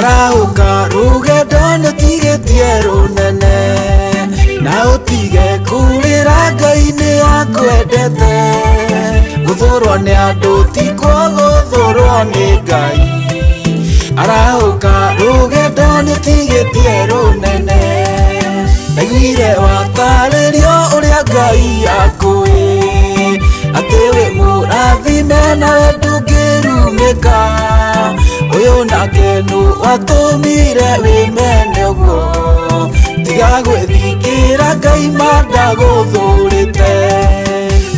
Arahũka rũgendo nĩũtigĩtie rũnene, na ũtige kũrĩra Ngai nĩ akwendete. Gũthũrwo nĩ andũ ti kuo gũthũrwo nĩ Ngai. Arahũka rũgendo nĩũtigĩtie rũnene. Ndaiguire watarĩrio ũrĩa Ngai akũĩ, atĩ wĩ mũrathime nawe ndũngĩrumĩka. Ũyũ nake nũ watũmire wĩmene ũguo, tiga gwĩthikĩra Ngai ma ndagũthũrĩte.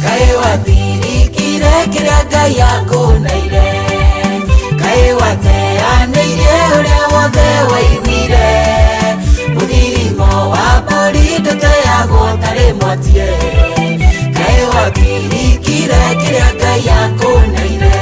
Kaĩ watirikire kĩrĩa Ngai akũneire, kaĩ wateanĩirie ũrĩa wothe waiguire. Mũthirimo wa mbũri ndũteagwo ũtarĩ mwatie, kaĩ watirikire kĩrĩa Ngai akũneire.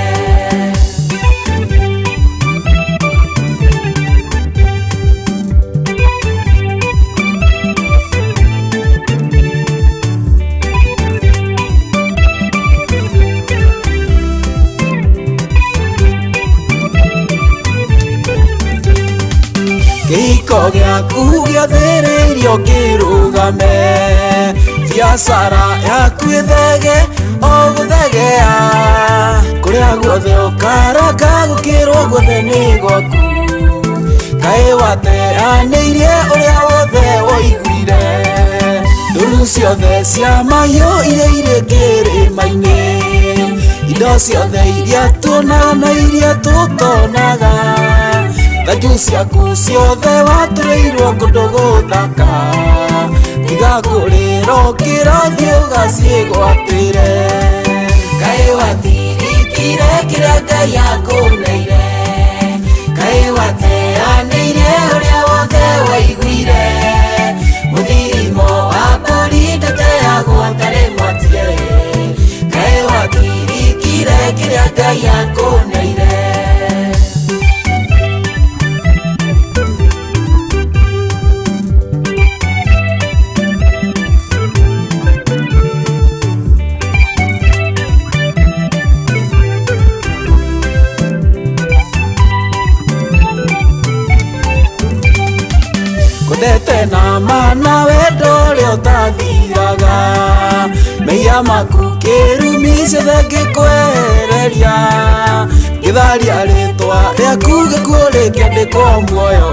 Kĩhiko gĩaku gĩathĩrĩirio kĩrũgame, biacara yaku ĩthege o gũthegea. Kũrĩa guothe ũkaranga gũkĩrwo guothe nĩ gwaku. Kaĩ wateanĩirie ũrĩa wothe woiguire, ndũru ciothe cia mahiũ iria irĩ kĩrĩma-inĩ, indo ciothe iria tuonaga na iria tũtonaga. Thanju ciaku ciothe watũrĩirwo kũndũ gũthaka, tiga kũrĩra ũkĩrathiĩ ũgaciĩgwatĩre. Kaĩ watirikire kĩrĩa Ngai akũneire, kaĩ wateanĩirie ũrĩa wothe waiguire. Mũthirimo wa mbũri ndũteagwo ũtarĩ mwatie, kaĩ watirikire kĩrĩa Ngai akũneire. Ngwendete na ma na wendo ũrĩa ũtathiraga, mehia maku kĩrumi ciothe ngĩkwehereria. Ngĩtharia rĩtwa rĩaku gĩkuũ rĩkĩandĩkwo muoyo,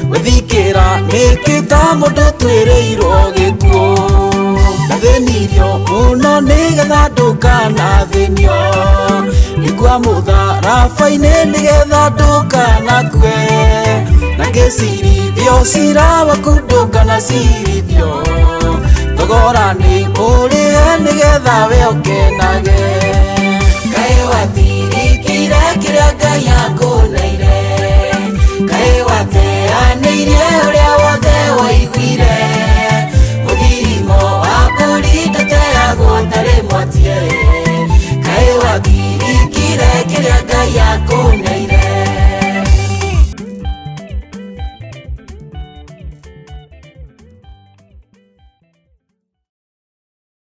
gwĩthikĩra nĩkĩ ta mũndũ twĩrĩirwo gĩkuũ. Ndathĩnirio mũno nĩgetha ndũkanathĩnio, ngĩkua mũtharaba-inĩ nĩgetha ndũkanakue. Na ngĩcirithio cira waku ndũkanacirithio, thogora nĩ mũrĩhe nĩgetha we ũkenage. Kaĩ watirikire kĩrĩa Ngai akũneire, kaĩ wateanĩirie ũrĩa wothe waiguire. Mũthirimo wa mbũri ndũteagwo ũtarĩ mwatie, kaĩ watirikire kĩrĩa Ngai